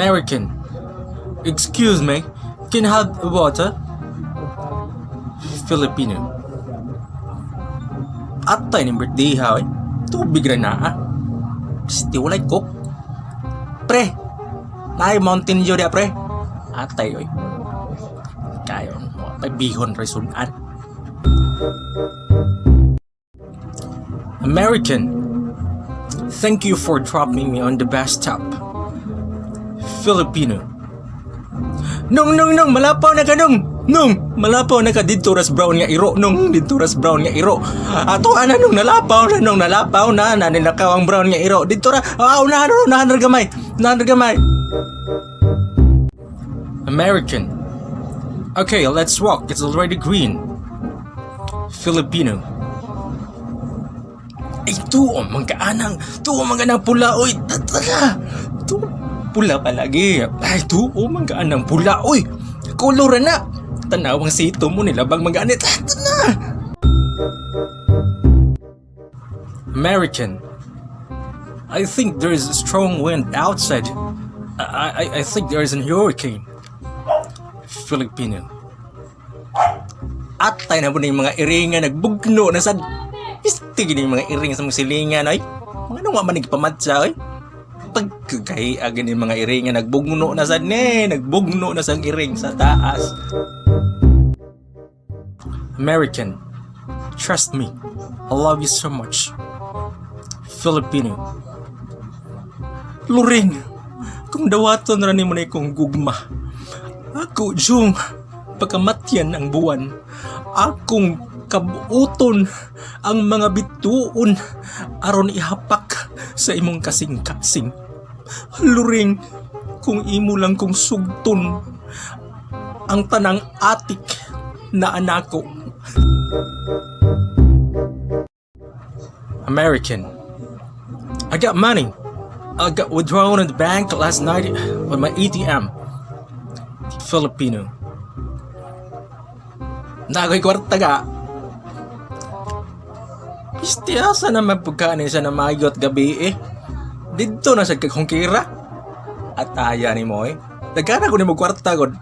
American. Excuse me, can I have water? Filipino. Atay ni birthday ha, eh. Tubig ra na ah. Psti, walay Coke. Pre, naay Mountain Dew dia, pre. Atay, oy. Kayo, may bihon pre sudan. American. Thank you for dropping me on the bus stop. Filipino. Nung, nung, nung, malapaw na ka, nung! Nung, malapaw na ka didto ras brown nga iro, nung, didto ras brown nga iro. Ato ana nung nalapaw na, nung nalapaw na, naninakaw ang brown nga iro. Didto ra, ah, unahan ra, unahan ra gamay. Unahan ra gamay. American. Okay, let's walk. It's already green. Filipino. Ay, tuo, mangkaanang, tuo, mangkaanang pula, oy, tara, tuo, pula palagi. Ay, tuo, mangkaanang pula, oy, kolor na. Tanawang sito mo nilabang mangkaanit, tara. American. I think there is a strong wind outside. I think there is a hurricane. Filipino. Atay na po na yung mga iringa nagbugno na sa Pisti gini yung mga iring sa mga silingan ay. Mga ano nga man nagpamatsa ay. Pagkakay gini mga iringa nagbugno na sa ne, nagbugno na sa iring sa taas. American. Trust me. I love you so much. Filipino. Loring, kung dawaton ra nimo na ikong gugma. Ako, Jung, pagkamatyan ang buwan. Akong kabuoton ang mga bituon aron ihapak sa imong kasing-kasing. Loring, kung imo lang kong sugton ang tanang atik na anako. American. I got money. I got withdrawn in the bank last night with my ATM. Filipino. Nakoy kwarta ga. Pisti, asa naman pagkaan siya na mayot gabi eh. Didto na siya kag hongkira. At aya ni mo eh. Nagkana ko ni mo kwarta god.